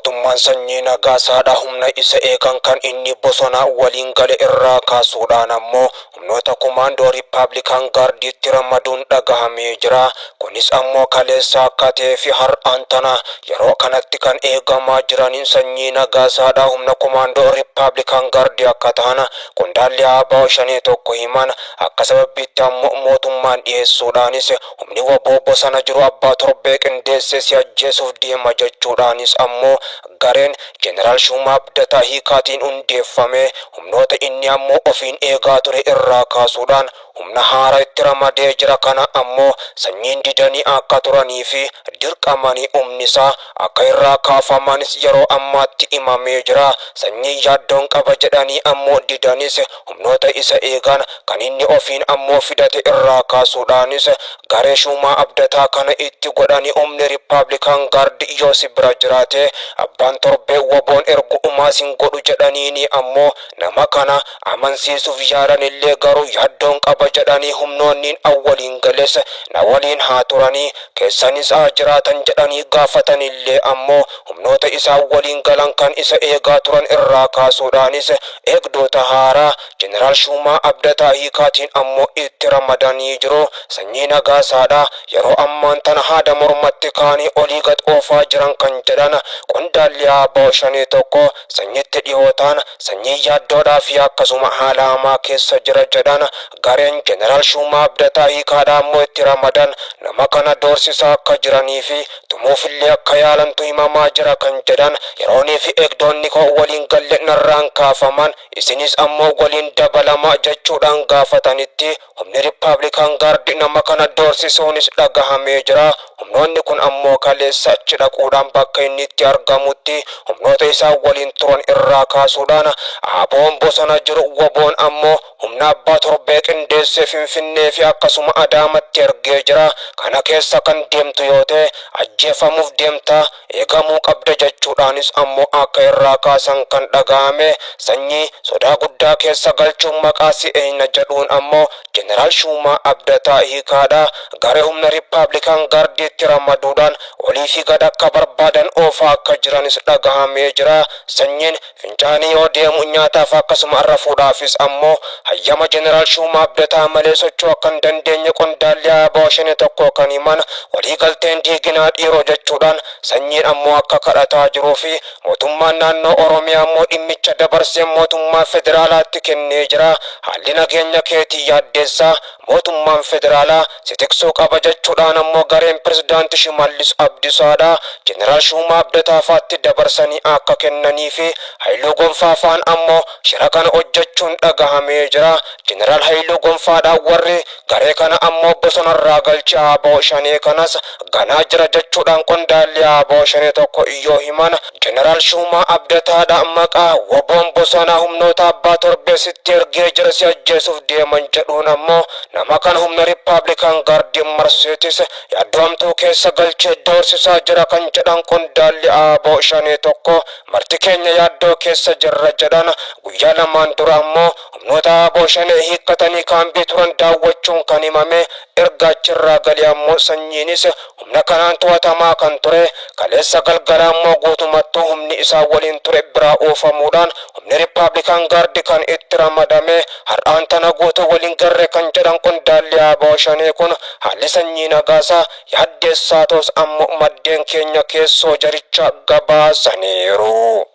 Mootummaan Sanyii Nagaasaadha humna isa eegan kan inni bosona waliin gale irraa kaasuudhaan ammoo humnoota kumaandoo Rippaablikaan Gaardiitti ramaduun dhagahamee jira. Kunis ammoo kaleessa akka ta'ee fi har'aan tana yeroo kanatti kan eegamaa jiraniin Sanyii Nagaasaadha humna kumaandoo Rippaablikaan Gaardii akka tahan qondaalli ABO Shanee tokko himan. Akka sababbiitti ammoo mootummaan dhiyeessuudhaanis humni wbo bosona jiru abbaa torbee qindeessee si ajjeesuuf deema jechuudhaanis ammoo gareen Jeneraal Shuumaa Abdataa Hiikaatiin hundeeffame humnoota inni ammoo ofiin eegaa ture irraa kaasuudhaan humna haara itti ramadee jira. Kana ammoo sanyiin didanii akka turanii fi dirqamanii humnisaa akka irraa kaafamanis yeroo ammaatti himamee jira. Sanyiin yaaddoon qaba jedhanii ammoo didanis humnoota isa eegan kan inni ofiin ammoo fidate irraa kaasuudhaanis garee Shuumaa Abdataa kana itti godhanii humni Rippaablikaan Gaard yoo si bira jiraate abbaan torbee WBOn ergu umaa sin godhu jedhaniinii ammoo nama kana amansiisuuf yaalanillee garuu yaaddoon qaba jedhanii humnoonniin an waliin gales na waliin haa turanii keessanis haa jiraatan jedhanii gaafatanillee ammoo humnoota isaan waliin galan kan isa eegaa turan irraa kaasuudhaanis eegdoota haaraa Jeneraal Shuumaa Abdataa Hiikaatiin ammoo itti ramadanii jiru. Sanyii Nagaasaadha. Yeroo ammaan tana haada mormatti kaanii olii gad oofaa jiran kan jedhan qondaalli ABO Shanee tokko Sanyitti dhihoo ta'an Sanyiin yaaddoodhaa fi akkasuma haala hamaa keessa jira jedhan. Gareen Jeneraal Shuumaa Abdataa Hiikaadha ammoo itti ramadan nama kana doorsisaa akka jiranii fi tumuufillee akka yaalantu himamaa jira kan jedhan yeroonii fi eegdoonni koo waliin galle narraan kaafaman isinis ammoo waliin dabalamaa jechuudhaan gaafatanitti humni Rippaablikaan Gaard nama kana doorsisuunis dhagahamee jira. Humnoonni kun ammoo kaleessa achi dhaquudhaan bakka inni itti argamutti humnoota isaan waliin turan irraa kaasuudhaan ABOn bosona jiru WBOn ammoo humna abbaa torbee qindeessee Finfinnee fi akkasuma Adaamatti ergee jira. Kana keessa kan deemtu yoo ta'e ajjeefamuuf deemta, eegamuu qabda jechuudhaanis ammoo akka irraa kaasan kan dhaga'ame. Sanyii sodaa guddaa keessa galchuun maqaa si eeyna jedhuun ammoo Jeneraal Shuumaa Abdataa Hiikaadha garee humna Rippaablikaan Gaardiitti ramaduudhaan olii fi gad akka barbaadan oofaa akka jiranis dhagahamee jira. Sanyiin Fincaanii yoo deemu nyaataaf akkasuma rafuudhaafis ammoo hayyama Jeneraal Shuumaa Abdataa malee socho'uu akka hin dandeenye qondaalli ABO Shanee tokko kan himan walii galteen diiginaa dhiiroo jechuudhaan Sanyiin ammoo akka kadhataa jiruu fi mootummaan naannoo Oromiyaa ammoo dhimmicha dabarsee mootummaa federaalaatti kennee jira. Haalli nageenya keetii yaaddeessaa, mootummaan federaalaa si tiksuu qaba jechuudhaan ammoo gareen Pirezidaanti Shimallis Abdisaadha Jeneraal Shuumaa Abdataa faatti dabarsanii akka kennanii fi Hayiluu Gonfaa faan ammoo shira kana hojjechuun dhagahamee jira. Jeneraal Hayiluu Gonfaadhaan warri garee kana ammoo bosonarraa galche ABO Shanee kanas ganaa jira jechuudhaan qondaalli ABO Shanee tokko yoo himan, Jeneraal Shuumaa Abdataadha maqaa WBOn bosonaa humnoota abbaa torbee sitti ergee jira si ajjeesuuf deeman jedhuun ammoo nama kana humna Rippaablikaan Gaardiin marseetis yaaddoo hamtuu keessa galchee doorsisaa jira kan jedhan qondaalli ABO Shanee tokko marti keenya yaaddoo keessa jirra jedhan. Guyyaa lamaan dura ammoo humnoota ABO Shanee hiikkatanii kaambii turan daawwachuun kan himame. Erga achirraa galee ammoo Sanyiinis humna kanaan to'atamaa kan ture. Kaleessa galgala ammoo guutumattuu humni isaan waliin ture biraa oofamuudhaan humni Rippaablikaan Gaardi kan itti ramadame har'aan tana guutuu wal hin garre kan jedhan qondaalli ABO Shanee kun haalli Sanyii Nagaasaa yaaddeessaa ta'us ammoo maddeen keenya keessoo jarichaa gabaasaniiru.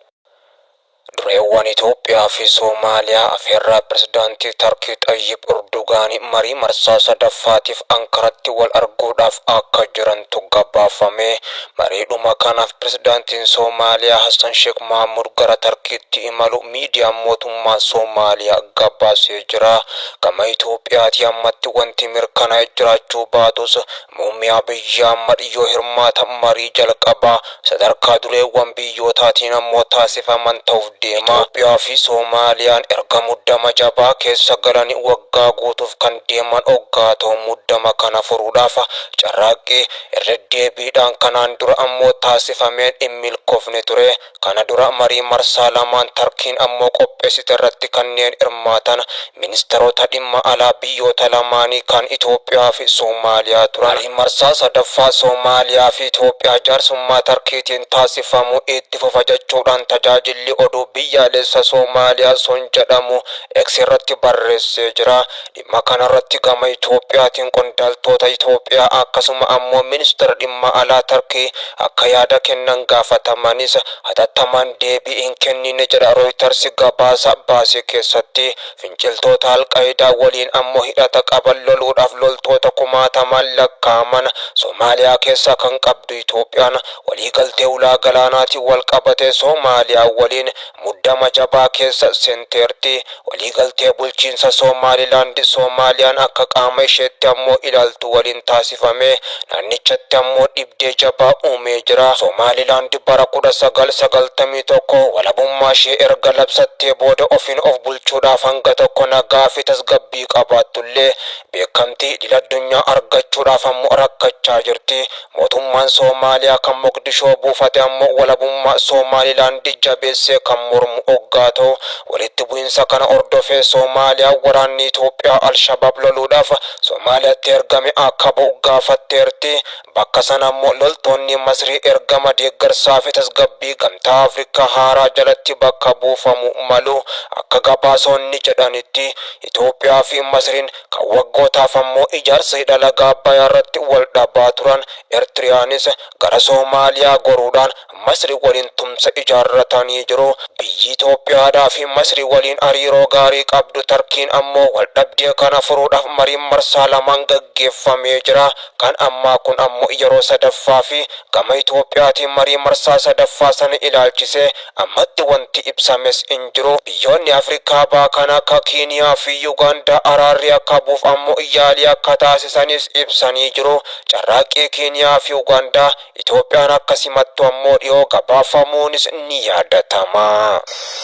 Dureewwan Itoophiyaa fi Soomaaliyaa afeerraa Pirezidaantii Tarkii Xayyib Urdugaanii marii marsaa sadaffaatiif Ankaratti wal arguudhaaf akka jirantu gabaafame. Mariidhuma kanaaf Pirezidaantiin Soomaaliyaa Hassan Sheek Mahaammud gara Tarkiitti imalu miidiyaan mootummaa Soomaaliyaa gabaasee jira. Gama Itoophiyaatii ammatti wanti mirkanaa'e jiraachuu baatus Muummee Abiyyi Ahmad yoo hirmaatan marii jalqabaa sadarkaa dureewwan biyyootaatiin ammoo taasifaman ta'uuf deema. deema. Itoophiyaa fi Soomaaliyaan erga muddama jabaa keessa galanii waggaa guutuuf kan deeman oggaa ta'u, muddama kana furuudhaaf carraaqqii irra deddeebiidhaan kanaan dura ammoo taasifameen hin milkoofne ture. Kana dura marii marsaa lamaan Tarkiin ammoo qopheessite irratti kanneen hirmaatan ministeerota dhimma alaa biyyoota lamaanii kan Itoophiyaa fi Soomaaliyaa turan. Marii marsaa sadaffaa Soomaaliyaa fi Itoophiyaa jaarsummaa Tarkiitiin taasifamu itti fufa jechuudhaan tajaajilli oduu biyyaalessa Soomaaliyaa SONA jedhamu X irratti barreessee jira. Dhimma kanarratti gama Itoophiyaatiin qondaaltota Itoophiyaa akkasuma ammoo ministeera dhimma alaa Tarkii akka yaada kennan gaafatamanis hatattamaan deebii hin kennine jedha Reuters gabaasa baase keessatti. Finciltoota Alqaayidaa waliin ammoo hidhata qaban loluudhaaf loltoota kumaatamaan lakkaa'aman Soomaaliyaa keessaa kan qabdu Itoophiyaan waliigaltee ulaa galaanaatiin wal qabatee Soomaaliyaa waliin muddama jabaa keessa seenteerti. Waliigaltee bulchiinsa Somaalilaand Soomaaliyaan akka qaama isheetti ammoo ilaaltu waliin taasifame naannichatti ammoo dhibdee jabaa uumee jira. Somaalilaand bara 1991 walabummaa ishee erga labsattee booda ofiin of bulchuudhaaf hanga tokko nagaa fi tasgabbii qabaattullee, beekamtii idil addunyaa argachuudhaaf ammoo rakkachaa jirti. Mootummaan Soomaaliyaa kan Moqdishoo buufate ammoo walabummaa Somaalilaand jabeessee kan mormu oggaa ta'u, walitti bu'insa kana hordofee Soomaaliyaa waraanni Itoophiyaa Alshabaab loluudhaaf Soomaaliyaatti ergame akka ba'u gaafatteerti. Bakka sana ammoo loltoonni Masrii ergama deeggarsaa fi tasgabbii Gamtaa Afrikaa haaraa jalatti bakka buufamu malu. Akka gabaasonni jedhanitti, Itoophiyaa fi Masriin kan waggootaaf ammoo ijaarsa hidha laga Abbayyaa irratti wal dhabaa turan, Eertiriyaanis gara Soomaaliyaa goruudhaan Masri waliin tumsa ijaarratanii jiru. Biyyi Itoophiyaadhaa fi Masri waliin hariiroo gaarii qabdu Tarkiin ammoo wal dhabdee kana furuudhaaf mariin marsaa lamaan gaggeeffamee jira. Kan ammaa kun ammoo yeroo sadaffaa fi gama Itoophiyaatiin marii marsaa sadaffaa sana ilaalchisee ammatti wanti ibsames hin jiru. Biyyoonni Afrikaa Bahaa kan akka Keeniyaa fi Yugaandaa araarri akka bu'uuf ammoo yaalii akka taasisanis ibsanii jiru. Carraaqqii Keeniyaa fi Ugaandaa Itoophiyaan akka simattu ammoo dhiyoo gabaafamuunis ni yaadatama.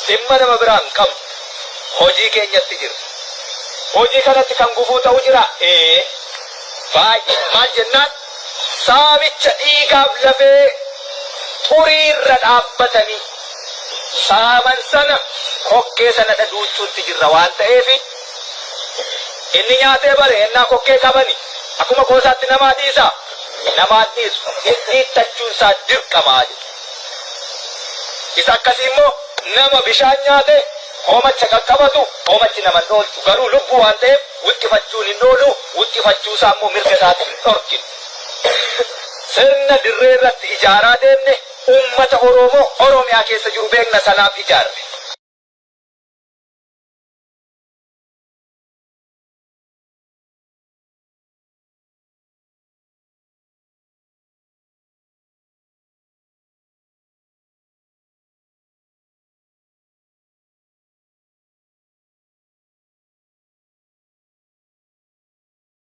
Dhimma nama biraa hin qabnu. Hojii keenyatti jirra. Hojii kanatti kan gufuu ta'u jira? Ee. Baay'ee. Maal jennaan saamicha dhiigaaf lafee xuriirra dhaabbatanii saaman sana kokkee sana dhaduuchuutti jirra waan ta'eef, inni nyaatee bare ennaa kokkee qabani akkuma qoosaatti namaa dhiisaa? Namaan dhiisu. Dhidhiittachuun isaa dirqamaa jedhu. Isa akkasii immoo nama bishaan nyaate hoomacha qaqqabatu, hoomachi nama hin oolchu. Garuu lubbuu waan ta'eef wuxxifachuun hin oolu, wuxxifachuu isaa immoo mirga isaatti hin dhorkinu. Sirna dirree irratti ijaaraa deemne, ummata Oromoo Oromiyaa keessa jiru beekna, sanaaf ijaarre.